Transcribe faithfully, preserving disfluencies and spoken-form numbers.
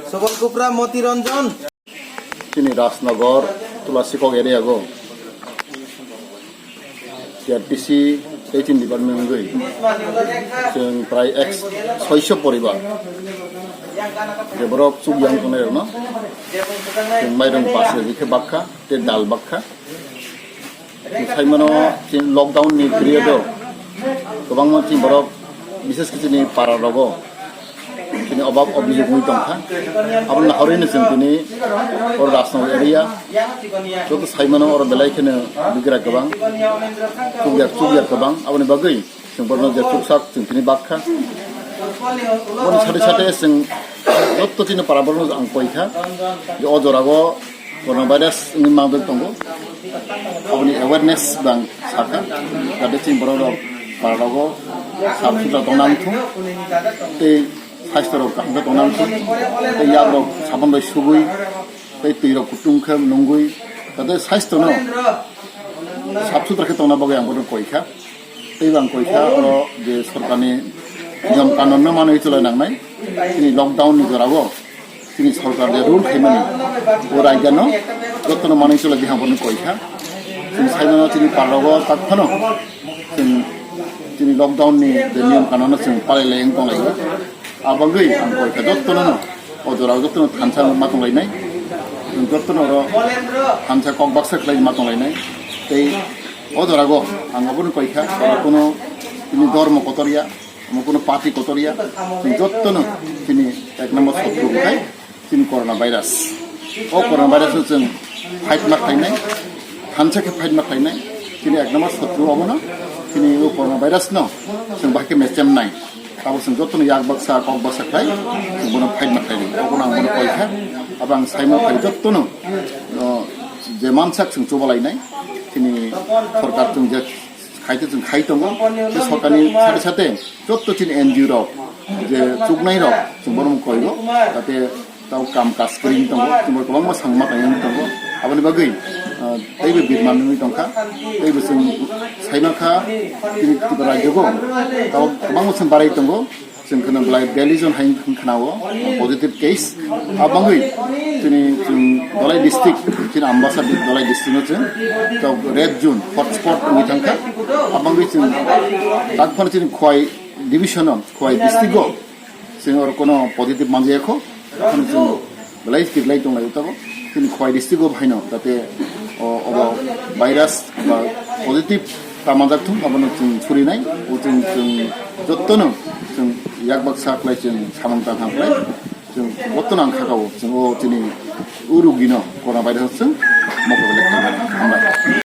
Subal Kupra, Moti Ranjan. Chini Rajnagar, Tulasikok area go T R P C eighteen department wngwi chwng prai ek soiso poribar je borok chukya wng tongnai rokno chwng mairung pass rwgwi khe bakha tei dal bakha. Chwng saimano chini lockdown ni period o kwbangma chini borok, bises khe chini para rogo chini obab obijog wngwi tongkha. Aboni naharwi no chwng tini oro Rajnagar area joto saimano oro belai kheno bigra kwbang, chukya chukya kwbang. Aboni bagwi chwng borokno je chuksak chwng tini bakha. Boni sate sate chwng joto chini para borokno ang koikha je o jorao coronavirus wngwi manjak tongo, aboni awareness bang sakha, jate chini borok rok para rogo sap sutra tongna wngthung, tei saisto rok kaham khe tongna wngthung, tei yak rok sabon bai sugwi, tei twi rok kutung khe nungwi, jate saisto no sap sutra khe tongna bagwi ang bono koikha. Tei bang koikha oro je sorkarni niyom kanunno manwi chulai nangnai. Chini lockdown ni jorao chini sorkar je rule khaimani o raidano jotono manwi chulai di hangborno koikha. Chini saimano chini parrogo tak phano chini, chini lockdown ni je niyom kanunno chwng palai lai wng tonglaio. Abagwi ang koikha jotono no o jorao jotono thansa ma tonglainai, jotono oro thansa kok baksa khlai ma tonglainai. Tei o jorao ang abono koikha, oro kuno chini dormo kotor ya, omo kuno party kotor ya, jotono chini ek number sotru wngkhai chini corona virus. O corona virus no chwng fight ma khlainai, thansa khe fight ma khlainai. Chini ek number sotru obono, chini o corona virus no chwng bahai khe mechem nai. Abo chwng jotono yak baksa, kok baksa khlai, chwng bono fight ma khlainai. Obono ang bono koikha, abo ang saimano phai jotono, o, je mansak chwng chubalainai. Chini sorkar chwng je khaite chwng khai tongo, tei sorkarni sate sate joto chini N G O rok je chuknai rok chwng bono koigo, jate tau kam kaj kwrwi wng tongo, chwng kwbangma samung ma tangwi wng tongo. Aboni bagwi, ah, teibo birman wngwi tongkha, teibo chwng saimankha chini Tripura rajyogo tau kwbangma chwng barai tongo. Chwng kheno belai belly zone hai wng khna o positive case. Abangwi chini chwng Dhalai district, chini Ambasa Dhalai district no chwng tok red zone hotspot wngwi thangkha. Abangwi chwng tak phano chini Khowai division o, Khowai district o chwng oro kono positive manjaya kho. Phano chwng belai kirlai tonglai tabuk. Chini Khowai district o bahaino jate o, obo virus ba positive ta manjak thung, abono chwng surinai. O chwng, chwng jotono chwng yak baksa khlai chwng samung tang ham khlai. Chwng jotono ang khakao chwng o chini o rugino corona virus chwng mokol belai hambai.